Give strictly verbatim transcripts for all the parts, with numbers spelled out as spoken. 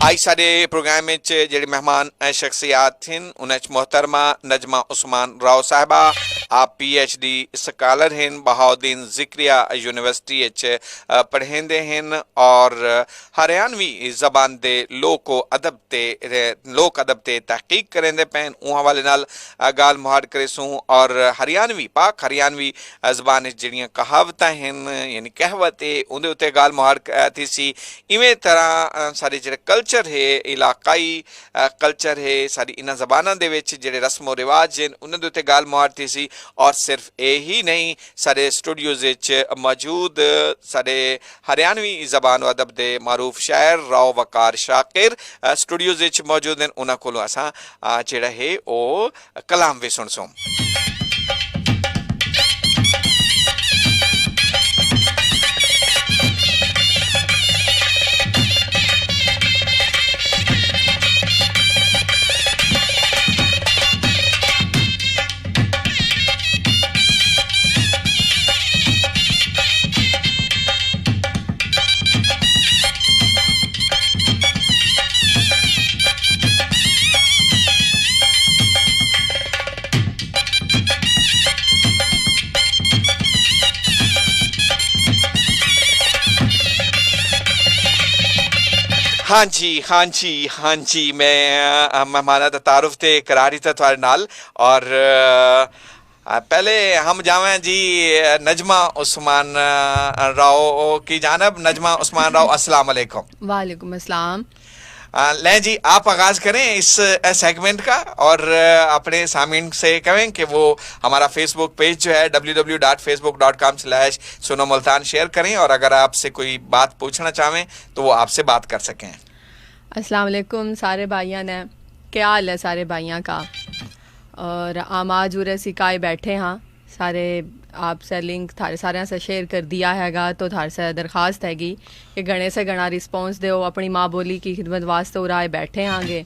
اج سارے پروگرام وچ جڑے مہمان، اے، شخصیات ہن، انہاں وچ محترمہ نجمہ عثمان راؤ صاحبہ، آپ پی ایچ ڈی سکالر ہن، بہاؤالدین ذکریہ یونیورسٹی وچ، اے، پڑھیندے ہن اور ہریانوی زبان دے لوک و ادب تے، اے، لوک ادب تے تحقیق کریندے پئے ہن۔ اوں حوالے نال، اے، گال مہاڑ کریسوں اور ہریانوی، پاک ہریانوی زبان وچ جڑیاں کہاوتاں ہن، یعنی کہوت ہے، اوندے اُتے گال مہاڑ، اے، تھیسی۔ ایویں طرح، اے، سارے جڑے کلچر ہے، علاقائی، اے، کلچر ہے، ساری انہاں زباناں دے وچ جڑے رسم و رواج ہن، انہاں دے اُتے گال مہاڑ تھیسی۔ اور صرف اے ہی نہیں، سارے اسٹوڈیوز وچ موجود سارے ہریانوی زبان و ادب دے معروف شاعر راؤ وقار شاکر، اے، اسٹوڈیوز وچ موجود ہن، انہاں کولوں اساں، اے، جڑا ہے او کلام وی سنسوں۔ ہاں جی، ہاں جی، ہاں جی، میں، آ، مہماناں دا تعارف تے کرار ہی تھا تھوڑے نال۔ اور، آ، پہلے ہم جاویں جی، آ، نجمہ عثمان، آ، راؤ کی جانب۔ نجمہ عثمان راؤ، السلام علیکم۔ وعلیکم السلام۔ آ، لیں جی، آپ آغاز کریں اس، آ، سیگمنٹ کا اور، آ، اپنے سامعین سے کہیں کہ وہ ہمارا فیس بک پیج جو ہے ڈبلیو ڈبلیو ڈبلیو ڈاٹ فیس بک ڈاٹ کام سلیش سنو ملتان شیئر کریں، اور اگر آپ سے کوئی بات پوچھنا چاہیں تو وہ آپ سے بات کر سکیں۔ السلام علیکم سارے بھائیاں نے، کیا حال ہے سارے بھائیاں کا؟ اور ہم آج ارے سکھائے بیٹھے ہاں، سارے آپ سے لنک تھارے سارے سے شیئر کر دیا ہے گا، تو تھارے سے درخواست ہے گی کہ گھنے سے گھنا رسپانس دو، اپنی ماں بولی کی خدمت واسطے ارائے بیٹھے ہاں گے۔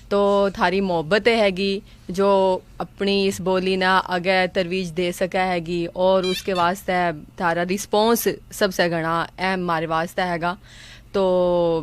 تو تھاری محبت ہے گی جو اپنی اس بولی نا آگے ترویج دے سکے ہے گی، اور اس کے واسطے تھارا رسپانس سب سے گھنا اہم ہمارے واسطے ہے گا۔ تو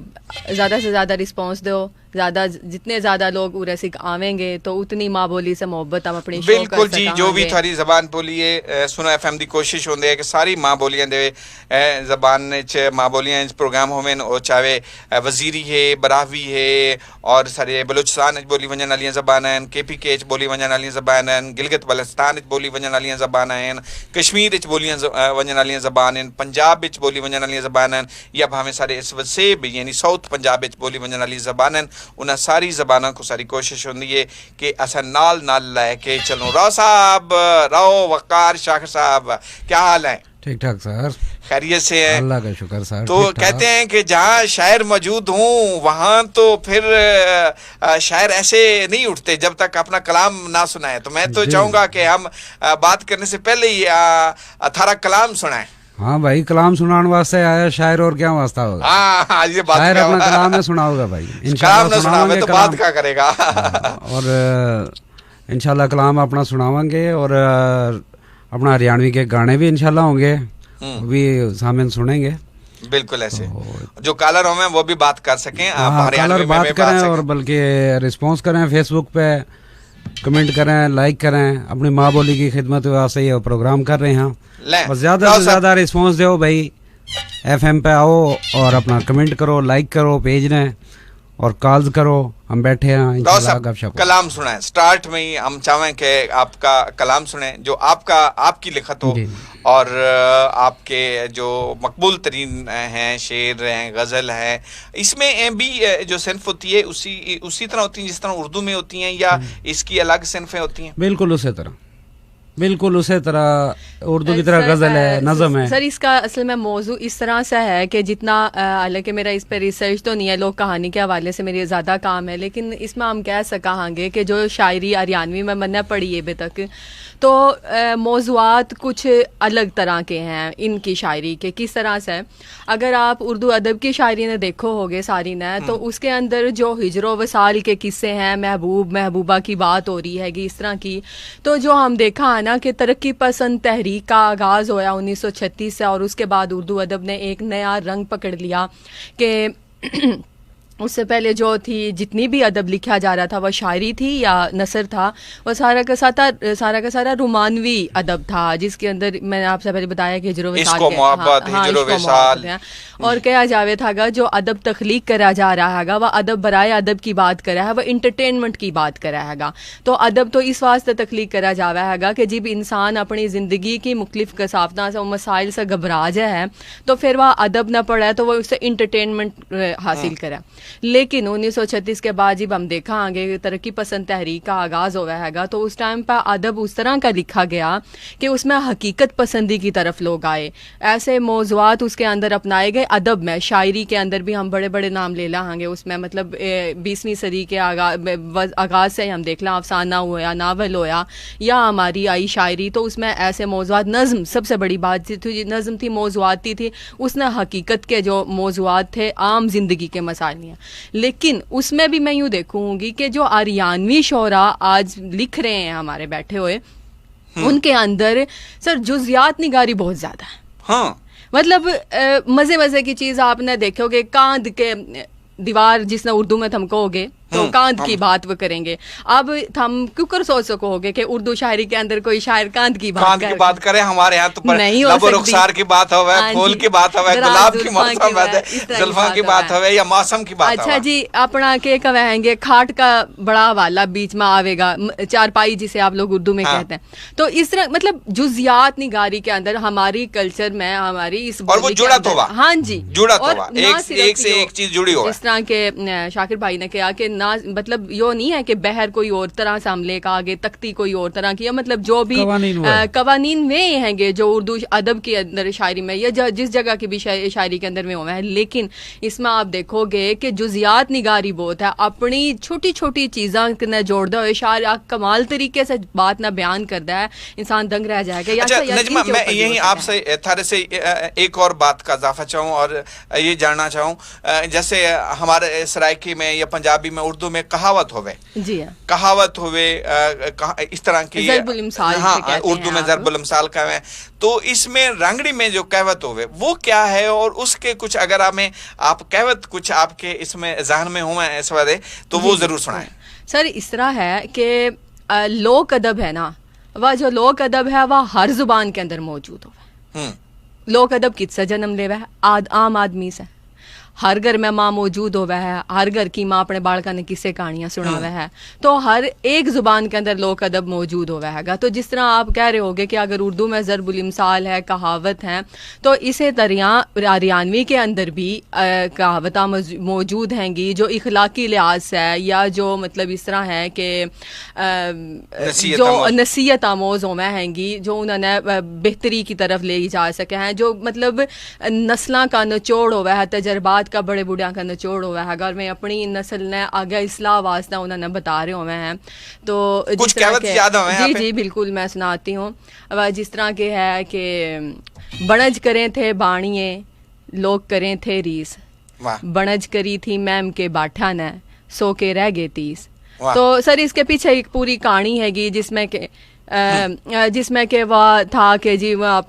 زیادہ سے زیادہ رسپانس دو، زیادہ، جتنے زیادہ لوگ ارے سکھ آویں گے تو اتنی ماں بولی سے محبت ہم اپنی شو کر بالکل جی، سکاں جو بھی گے۔ تھاری زبان بولی ہے، اے، سنو ایف ایم دی کوشش ہوندی ہے کہ ساری ماں بولیاں دے، اے، زبان وچ، ماں بولیاں وچ پروگرام ہوون، او چاہے، اے، وزیری ہے، براہوی ہے، اور سارے بلوچستان وچ بولی ونجن والیاں زباناں ہیں، کے پی کے وچ بولی ونجن والیاں زباناں ہیں، گلگت بلتستان وچ بولی ونجن والیاں زباناں ہیں، کشمیر وچ بولیاں ز-، اے، ونجن والیاں زباناں ہیں، پنجاب وچ بولی ونجن والیاں زباناں ہیں، یا بھاویں سارے اس وسیب یعنی ساؤتھ پنجاب وچ بولی ونجن والی زبان ہیں، انہاں ساری زباناں کو ساری کوشش ہوندی ہے کہ اساں نال نال لے کے چلوں۔ راؤ صاحب، راؤ وقار شاکر صاحب، کیا حال ہے؟ ٹھیک ٹھاک سر۔ خیریت سے ہیں؟ اللہ کا شکر سر، تو ٹھیک ٹھاک۔ کہتے ہیں کہ جہاں شاعر موجود ہوں وہاں تو پھر، آ، شاعر ایسے نہیں اٹھتے جب تک اپنا کلام نہ سنائے۔ تو میں تو جی۔ چاہوں گا کہ ہم، آ، بات کرنے سے پہلے ہی، آ، آ، تھارا کلام سنائیں۔ ہاں بھائی، کلام سنان واسطے آیا شاعر، اور کیا واسطہ ہوگا؟ ہاں، ہاں، یہ بات شاعر کیا اپنا بات۔ کلام ہے، سناؤگا بھائی۔ انشاءاللہ کلام نہ سناویں سناوے گے تو کلام۔ بات کیا کرے گا؟ ہاں، اور، آ، انشاءاللہ کلام اپنا سناویں گے اور، آ، اپنا ہریانوی کے گانے بھی انشاءاللہ ہوں گے، ہوں۔ وہ بھی سامعین سنیں گے۔ بالکل ایسے۔ تو جو کالر ہوئے ہیں، وہ بھی بات کر سکیں، آپ ہاں، ہریانوی کالر میں بات بھی بات کریں اور سکیں۔ بلکہ رسپانس کریں، فیس بک پہ کمنٹ کریں، لائک کریں، اپنی ماں بولی کی خدمت واسطے یہ پروگرام کر رہے ہیں۔ لیں، اور زیادہ راؤ سے صاحب۔ زیادہ رسپانس دو بھائی، ایف ایم پہ آؤ اور اپنا کمنٹ کرو، لائک کرو پیج نے۔ اور کالز کرو، ہم بیٹھے ہیں، راؤ انشاءاللہ صاحب، گپ شپ ہو۔ کلام سنائیں، سٹارٹ میں ہی ہم چاہیں کہ آپ کا کلام سنیں، جو آپ کا، آپ کی لکھت ہو جی۔ اور، آ، آپ کے جو مقبول ترین ہیں، شعر ہیں، غزل ہیں، اس میں، اے، بھی، اے، جو صنف ہوتی ہے، اسی، اسی طرح ہوتی ہیں جس طرح اردو میں ہوتی ہیں، یا ہم۔ اس کی الگ صنفیں ہوتی ہیں؟ بالکل اسی طرح۔ بالکل اسی طرح اردو کی طرح سر، غزل ہے، آ، نظم ہے۔ سر، اس کا اصل میں موضوع اس طرح سے ہے کہ جتنا، آ، حالانکہ میرا اس پہ ریسرچ تو نہیں ہے، لوک کہانی کے حوالے سے میرے زیادہ کام ہے، لیکن اس میں ہم کہہ سکا ہاں گے کہ جو شاعری ہریانوی میں منا پڑھی ہے ابھی تک، تو، آ، موضوعات کچھ الگ طرح کے ہیں ان کی شاعری کے۔ کس طرح سے؟ اگر آپ اردو ادب کی شاعری نے دیکھو ہوگے ساری نے، تو ہم۔ اس کے اندر جو ہجر و وصال کے قصے ہیں، محبوب محبوبہ کی بات ہو رہی ہے کہ اس طرح کی، تو جو ہم دیکھا ہے نا کہ ترقی پسند تحریک کا آغاز ہویا انیس سو چھتیس سے، اور اس کے بعد اردو ادب نے ایک نیا رنگ پکڑ لیا کہ उससे पहले जो थी, जितनी भी अदब लिखा जा रहा था, वह शायरी थी या नसर था, वह सारा का सारा, सारा का सारा रोमानवी अदब था, जिसके अंदर मैंने आपसे पहले बताया कि हिजरो विसाल इश्क व के, हाँ, मोहब्बत, हाँ, हिजरो इश्क व विसाल। मोहब्बत है। और कहा जावे थागा, जो अदब तख्लीक करा जा रहा हैगा, वह अदब बराए अदब की बात करा है, वह एंटरटेनमेंट की बात करा हैगा। तो अदब तो इस वास्ते तख्लीक करा जावा हैगा कि जब इंसान अपनी जिंदगी की मुख्तलिफ कसावतां से, मसाइल से घबरा जाए है, तो फिर वह अदब ना पढ़े, तो वह उससे एंटरटेनमेंट, अ, हासिल हम्म। करे। लेकिन उन्नीस सौ छत्तीस के बाद जब हम देखा आगे तरक्की पसंद तहरीक का आगाज हुआ हैगा, तो उस टाइम पर अदब उस तरह का लिखा गया कि उसमें हकीकत पसंदी की तरफ लोग आए। ऐसे मौजूआत उसके अंदर अपनाए गए। अदब में, शायरी के अंदर भी हम बड़े-बड़े नाम ले लांगे। उसमें, मतलब, ए, बीसवीं सदी के आगा-, ब-, व-, आगाज से हम देख लें, अफसाना होया, नावल होया, या हमारी आई शायरी, तो उसमें ऐसे मौजूआत, नज़म सबसे बड़ी बात थी, थी, नज़म थी, मौजूआती थी। उसने हकीकत के जो मौजूआत थे, आम जिंदगी के मसाइल नहीं हैं। लेकिन उसमें भी मैं यूं देखूंगी कि जो आरियानवी शोरा आज लिख रहे हैं हमारे बैठे हुए, हम्म। उनके अंदर, सर, जुजियात निगारी बहुत ज्यादा है। हाँ। मतलब, अ, मजे मजे की चीज आपने देखोगे, कांद के, अ, दीवार जिसने उर्दू में थम कहोगे, तो हम्म, कांद की हम बात वो करेंगे। अब थम क्यों कर सोच सकोगे कि उर्दू शायरी के अंदर कोई शायर कांद की बात कांद की करे? बात करे, हमारे यहाँ तो पर नहीं हो लब और सकती। रुखसार की बात होवे, हाँ फूल जी। की बात होवे, दराज गुलाब की जुल्फां मौसम की बात है, बात, इस तरह की जुल्फां बात की बात होवे। होवे या मौसम की बात अच्छा होवे। जी, अपना के कहेंगे, खाट का बड़ा हवाला बीच में आवेगा, म-, चारपाई जिसे आप लोग उर्दू में हाँ। कहते हैं। तो इस तरह, मतलब, जुजियात निगारी के अंदर हमारी कल्चर में, हमारी इस और वो बोली के जुड़ा अंदर, तो हुआ। हाँ जी। जुड़ा तो और हुआ। ना एक, सिर्फ एक से यो, एक चीज जुड़ी हुआ है। जिस तरह के, अ, शाकिर भाई ने कहा कि ना, मतलब, यो नहीं है कि बहर कोई और तरह से हम लेकर आ गए, तख्ती कोई और तरह की, या मतलब जो भी, कवानीन वो अ, है। कवानीन वे हैंगे जो उर्दू अदब के अंदर शायरी में या ज-, जिस जगह की भी शाय-, शायरी के अंदर में हुआ है, लेकिन इसमें आप देखोगे कि जुजियात निगारी बहुत है, अपनी छोटी-छोटी चीज़ां ने जोड़दा हुए शायर आ कमाल तरीके से बात ना बयान करदा है, इंसान दंग रह जाएगा। या अच्छा, ऐसा यार नजमा, क्यों मैं कर यही दिया आपसे, अ, थारे से, अ, एक और बात का इजाफा चाहूँ और, अ, ये जानना चाहूँ, अ, जैसे हमारे सराइकी में या पंजाबी में, उर्दू में कहावत होवे, जी हाँ। कहावत होवे, अ, कहा-, इस तरह की, ज़रबुल इमसाल हाँ, से कहते उर्दू हैं में आप। ज़रबुल इमसाल का है। तो इसमें रांगड़ी में जो कहवत होवे, वो क्या है, और उसके कुछ अगर हमें आप कहवत कुछ आपके इसमें जहन में हो इस बारे, तो वो जी। जरूर सुनाएं। सर, इस तरह है कि, अ, लोक अदब है ना, वह जो लोक अदब है, वह हर जुबान के अंदर मौजूद होवे। हम्म। लोक अदब किससे जन्म लेवे है? आद-, आम आदमी से। हर घर में माँ मौजूद होवे है, हर घर की माँ अपने बालकां ने किस्से कहानियां सुनावे हम्म। है। तो हर एक जुबान के अंदर लोक अदब मौजूद होवे हैगा। तो जिस तरह आप कह रहे होगे कि अगर उर्दू में ज़रबुल इमसाल है, कहावत है, तो इसे तरह हरियाणवी के अंदर भी, अ, कहावतां मौज-, मौजूद हैंगी, जो इखलाकी लिहाज से या जो, मतलब, इस तरह है कि, अ, नसीहत जो आमोज। नसीहत आमोज होवे हैंगी, जो उन्होंने, अ, बेहतरी की तरफ ले जा सके हैं, जो, मतलब, नस्लां का निचोड़ होवे है, तजर्बात का, बड़े बूढ़ियां का निचोड़ होवे है, अगर मैं अपनी नस्ल ने आगे इसलाह वास्ते उन्होंने बता रहे होवे हैं। तो कुछ जिस तरह कहवत के याद आवे हैं जी, आपे? जी, बिल्कुल, मैं सुनाती हूँ। अब जिस तरह के है कि बनज करें थे बाणिए, लोग करें थे रीस। वाह। बनज करी थी मैम के बाठा ने, सो के रह गए तीस। वाह। तो सर, इसके पीछे एक पूरी कहानी हैगी, जिसमें के, अ, हम्म। अ, जिसमें के वह था कि जी, वह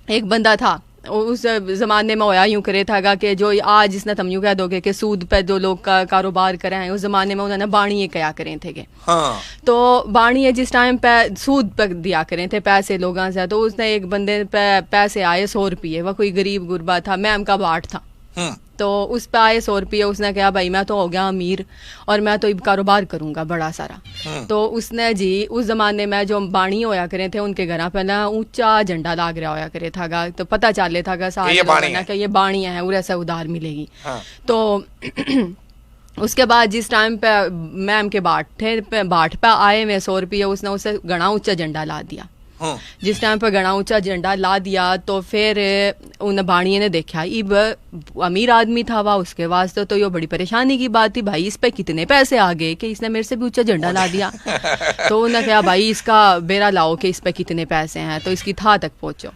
एक बंदा था, उ-, उस जमाने में होया यूं करे थागा कि जो आज जिसने तुम यूं कह दोगे कि सूद पे जो लोग का कारोबार करे हैं, उस जमाने में उन्होंने बाणिए कया करे थे के। हाँ। तो बाणिए जिस टाइम पे सूद पे दिया करे थे पैसे लोगों से, तो उसने एक बंदे पे पैसे आए सौ रुपये, वह कोई गरीब गुरबा था, मैम का बाट था। हम्म। तो उस पे आए सौ रुपये, उसने कहा, "भाई, मैं तो हो गया अमीर और मैं तो इब कारोबार करूंगा बड़ा सारा।" हम्म। तो उसने जी, उस जमाने में जो बाणी होया करे थे, उनके घरां पहला ऊंचा झंडा लाग रहा होया करे थागा, तो पता चाले थागा सारे ये लोगों बाणी ने है। कि ये बाणी है, उरे से उधार मिलेगी। हाँ। तो उसके बाद जिस टाइम पे मैम के बाटे पे, बाट पे आए हुए सौ रुपये, उसने उसे घना ऊंचा झंडा ला दिया। हम्म। जिस टाइम पे घना ऊंचा झंडा ला दिया, तो फिर उन बाणिए ने देखा, इब अमीर आदमी था वह, उसके वास्ते तो यो बड़ी परेशानी की बात थी, भाई, इस पे कितने पैसे आ गए कि इसने मेरे से भी ऊंचा झंडा ला दिया। तो उन्हें कहा, "भाई, इसका बेरा लाओ कि इस पे कितने पैसे हैं, तो इसकी थाह तक पहुंचो।"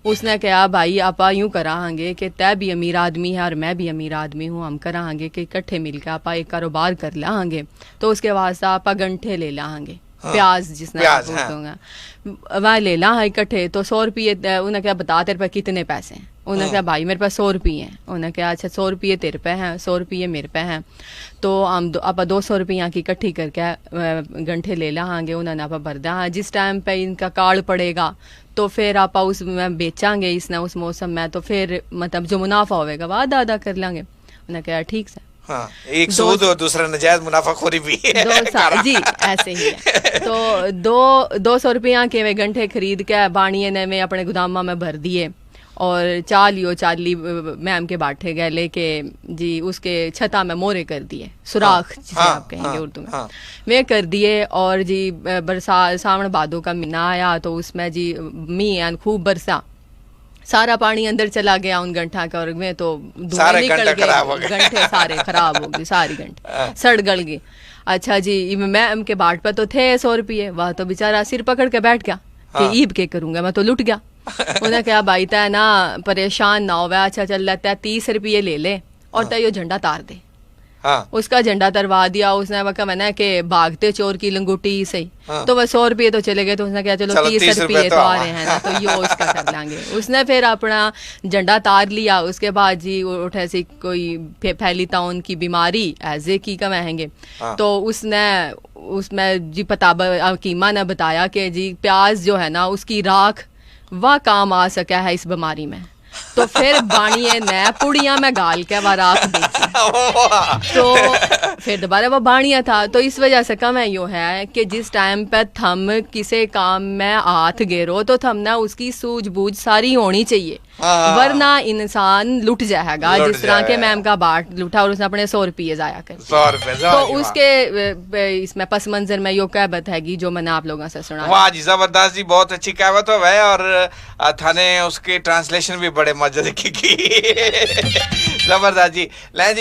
उसने कहा, "भाई, आपा यूं करांगे कि तै भी अमीर आदमी है और मैं भी अमीर आदमी हूँ, हम करांगे कि इकट्ठे मिलकर आपा एक कारोबार कर लांगे, तो उसके वास्ते आपा गंठे ले लांगे।" हाँ, प्याज जिसने प्याज, हाँ। उर्दू में, वह ले ला हाँ इकट्ठे। तो सौ रुपये, अ, उन्हें क्या बता तेरे पे कितने पैसे हैं? उन्हें हाँ। क्या भाई मेरे पास सौ रुपये हैं। उन्हें क्या अच्छा सौ रुपये तेरे पे हैं, सौ रुपये मेरे पे हैं, तो हम दो, आप दो सौ रुपये की इकट्ठी करके, अ, गंठे ले ला हांगे, उन्होंने आप भर दा हाँ। जिस टाइम पे इनका काल पड़ेगा तो फिर आप उसमें बेचांगे इसने उस मौसम में, तो फिर मतलब जो मुनाफा होवेगा वह आधा आधा कर लांगे। उन्हें कहा ठीक से। हाँ, एक दो सूद और दूसरा नाजायज मुनाफाखोरी भी है। दो सा-, जी, ऐसे ही है। तो दो, दो सौ रुपया के वे गंठे खरीद के बाणिए ने वे अपने गोदामा में भर दिए और चालियो चाली, अ, मैम के बाठे गए लेके जी, उसके छता में मोरे कर दिए, सुराख हाँ, जिसे हाँ, आप कहेंगे हाँ, उर्दू में। हाँ। वे कर दिए और जी, अ, बरसा-, सावन भादों का महीना आया तो उसमें जी मीह आन खूब बरसा। सारा पानी अंदर चला गया उन गंठा का और वे तो धुआं सारे निकल गंठे गए, खराब हो गए। गंठे सारे खराब हो गए, सारी गंठे हाँ। सड़ गल गई। अच्छा जी, इब मैम के बाट पे तो थे सौ रुपये, वह तो बेचारा सिर पकड़ के बैठ गया कि हाँ। ईब के करूंगा, मैं तो लुट गया। उन्हें कहा, भाई तै ना परेशान ना होवे, अच्छा चल ले, तै तीस रुपये ले ले और हाँ। तै यो झंडा तार दे। हाँ। उसका झंडा तरवा दिया। उसने वह कहा ना कि भागते चोर की लंगोटी सही। हाँ। तो वह सौ रुपये तो चले गए, तो उसने कहा, चलो, चलो, तीस रुपये तो आ रहे हैं ना, तो यो उसका कर लांगे। उसने फिर अपना झंडा तार लिया। उसके बाद जी उठे सी कोई फे-, फैली ताउन की बीमारी, ऐसे की कहेंगे। हाँ। तो उसने, उसमें जी पता ब-, हकीमा ने बताया कि जी प्याज जो है ना, उसकी राख वह काम आ सका है इस बीमारी में। तो फिर बाणिए ने पुड़िया में गाल के वह राख बेची। वाह। तो फिर दोबारा वो बाणिया था। तो इस वजह से कहें यो है कि जिस टाइम पे थम किसी काम में हाथ गेरो तो थमने उसकी सूझबूझ सारी होनी चाहिए, हाँ। वरना इंसान लुट जाएगा, लुट जिस तरह के जाएगा। मैम का बाट लुटा और उसने अपने सौ रुपये जाया कर दिए। सौ रुपये, तो सौ रुपये। उसके, अ, ब-, इसमें पस मंजर में यो क्या बताएगी जो मैंने आप लोगों से सुना। वाह जी, जबरदस्त जी, बहुत अच्छी कहावत हो है और, अ, थाने उसके ट्रांसलेशन भी बड़े मजे की की। जबरदस्त जी। ले